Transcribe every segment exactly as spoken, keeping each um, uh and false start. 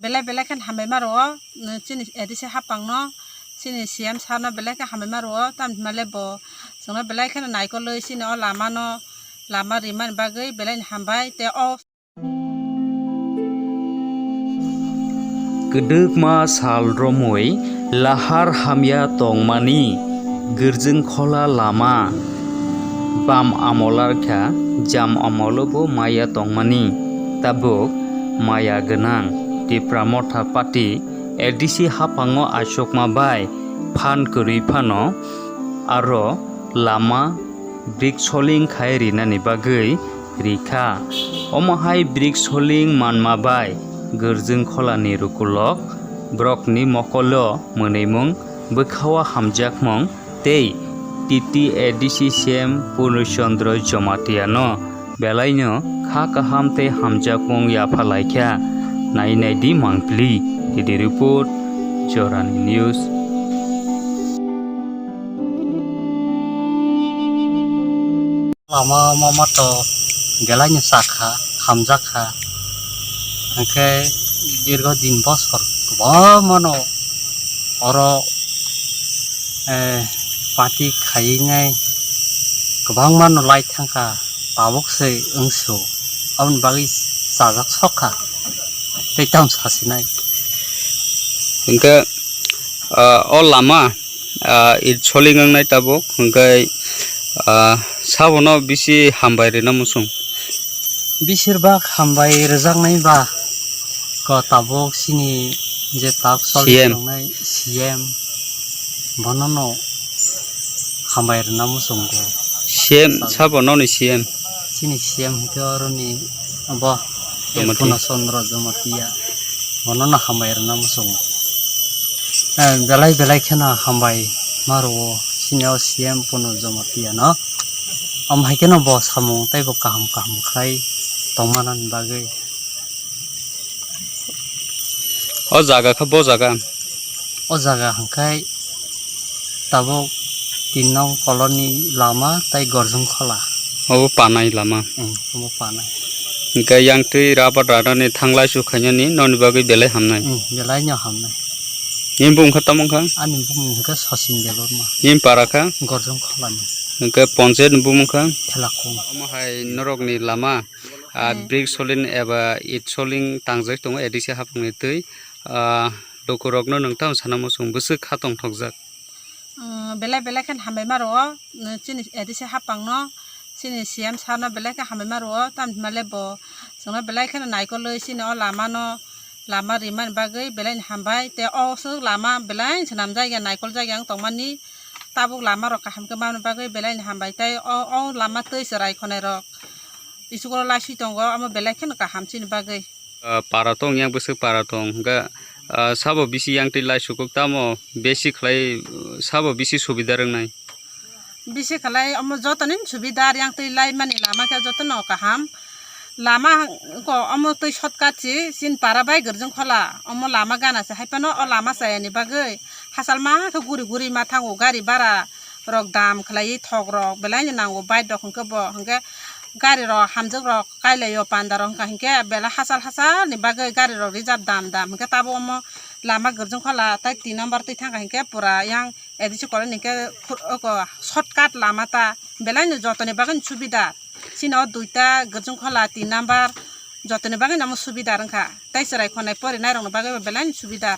Belai belai khe hambai ma rwo, chini A D C hapang no, chini C M sir no belai khe hambai ma rwo, tamni hwnba le bo chwngno belai kheno naikolwi chini o lama no, lama rimani bagwi belai ni hambai. Tei o Kwdwkma sal romwi lahar hamya tongmani, Gwrjwngkhola lama bam amol arkha, jam amolo bo maya tongmani, tabuk maya gwnang Tipra Motha Party A D C haphango achukma bai phan kwrwi phano aro lama brick soling khai rinani bagwi rikha. Omo hai brick soling manma bai Gwrjwngkholani rukulok borokni mokolo mwnwimung, bwkhao hamjakmung tei T T A D C C M Purno Chandra Jamatia no belaino kha kaham tei hamjakmung yapha laikha. Nai nai di mangpili. T D report, Jorani News. Lama mama to belai no sakha, hamjakha. Hwnkhe dirgo din bosor kwbangma no oro, eh, party khaiwi nai kwbangma no lai thangkha, tabuk se wngsu. Aboni bagwi chajak sokha tei tamo sasinai. Hwnkhe, ah, o lama ah, it soling wngnai tabuk, hwnkhe, ah, sabono bisi hambai rwna muchung. Bisir bak hambai rwjaknai ba ko tabuk chini je tak soling C M. Tongnai C M, bonono hambai rwna muchungo. C M sabo noni C M? Chini C M hwnkhe oroni obo Jamatia. Purno Chandra Jamatia, bonono hambai rwna muchungo. Eh, belai belai kheno hambai ma rwo chini o C M Purno Jamatia no. Omo hai kheno bo samung tei bo kaham kaham khlai tongmanani bagwi. O jaga khe bo jaga? O jaga hwnkhe tabuk tin nong colony lama tei Gorjong Khola. Obo panai lama. Hmm, obo panai. Hwnkhe yang twi rabar rarani thanglai su khainani noni bagwi belai hamnai. Hmm, belai no hamnai. Nini bumung khe tamo wngkha? Ani bumung hwnkhe Sachin Debbarma. Nini para kha? Gorjong Kholani. Hwnkhe ponchayat ni bumung kha? Thelakung. Omo hai norokni lama, ah, hmm, brick soling eba it soling tangjak tongo A D C haphangni twi, ah, lukurokno nwng tamo sana muchung bwswk kha tongthokjak? Umm, belai belai kheno hambai ma rwo, umm, chini A D C haphangno, chini C M sir no belai khe hambai ma rwo, tamni hwnba le bo chwngno belai kheno naikolwi chini o lama no, lama rimani bagwi belai ni hambai, tei o swk lama belai ni swnamjak ya, naikol jak ya wng tongmani, tabuk lama rok kaham khe manani bagwi belai ni hambai, tei o, o lama twi chwrai khonai rok school o laiswi tongo, omo belai kheno kaham chini bagwi. Ah, para tong, yang bwswk para tong, hwnkhe, ah, sabo bisi yang twi lai sukuk tamo besi khlai, sabo bisi subida rwngnai? Bisi khlai omo jotoni subida, yang twi lai mani lama khe jotono kaham. Lama ko omo twi shortcut si, chini para bai Gwrjwng Khola, omo lama gana se, hai phano o lama chayani bagwi hachal ma khe guri guri ma thango, gari bara rok dam khlaiwi thok rok belai no nango, bike rok hwnkhe bo hwnkhe gari rok hamjwk rok kailaio panda rok wngkha hinkhe belai hachal hachal ni bagwi gari rok reserve dam dam hinkhe tabuk omo lama Gwrjwng Khola tei tin number twi thangkha hinkhe pura yang A D C colony hinkhe khur-, oko shortcut lama ta belai no jotoni bagwi no subida. Chini o duita Gwrjwng Khola tin number jotoni bagwi no omo subida wngkha. Tei chwrai khonai porinai rokni bagwi bo belai ni subida.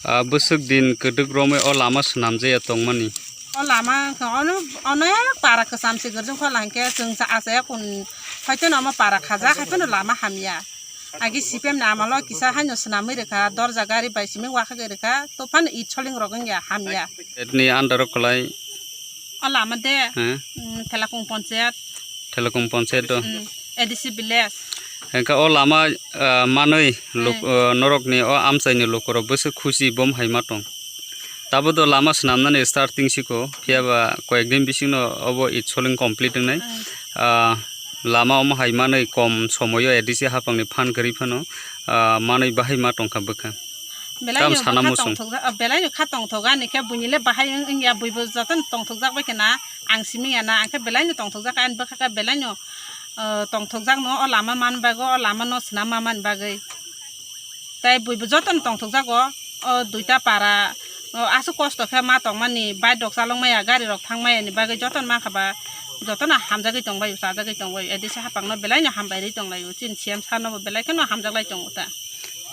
Ah, bwswk din kwdwk romwi o lama swnamjaya tongmani? O lama wngkha ono, onek para kwcham se Gwrjwng Khola hinkhe chwng sa achaya kun haiphano omo para khajak haiphano lama hamya. Agi C P M ni amalo kisa haino swnamwi rwkha, dorja gari bai simi wakhagwi rwkha, to phano it soling rok wngya hamya. Etni under o kwlai? O lama de, hmm, mm, Thelakung Ponchayat. Thelakung Ponchayat o? Mm, A D C village. Hwnkhe o lama, ah, manwi luk-, hmm, ah, norokni o amchaini lukurok bwswk khusi bom hai ma tong. Tabuk do lama swnamnani starting siko, phiya ba koyek din bisingno obo it soling complete wngnai. Hmm. Ah, lama omo hai manwi kom somoyo A D C haphangni phan kwrwi phano, ah, manwi bahai ma tongkha bwkha. Belai tam no sana bwkha muchung. Tongthok, ah, belai no kha tongthok ani khe buini le bahai wng, wngya, buibo jotono tongthokjak bai khe na, ang simi ya na, ang khe belai no tongthokjak ani bwkha khe belai no, ah, tongthokjak no o lama man bagwi, o lama no swnam ma man bagwi. tei buibo jotono tongthokjago. O duita para, o aswk kosto khe ma tongmani, bike rok chalok maya, gari rok thang maya ni bagwi jotono mankha ba, jotono hamjagwi tongbai, chajagwi tongbai. A D C hapang no belai no hambai rwi tonglaio, chini C M sir no bo belai kheno hamjaklai tongo ta.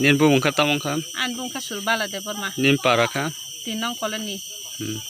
Nini bumung kha tamo wngkha? Ani bumung kha Surbala Debbarma. Nini para kha? Tin nong colony. Hmm.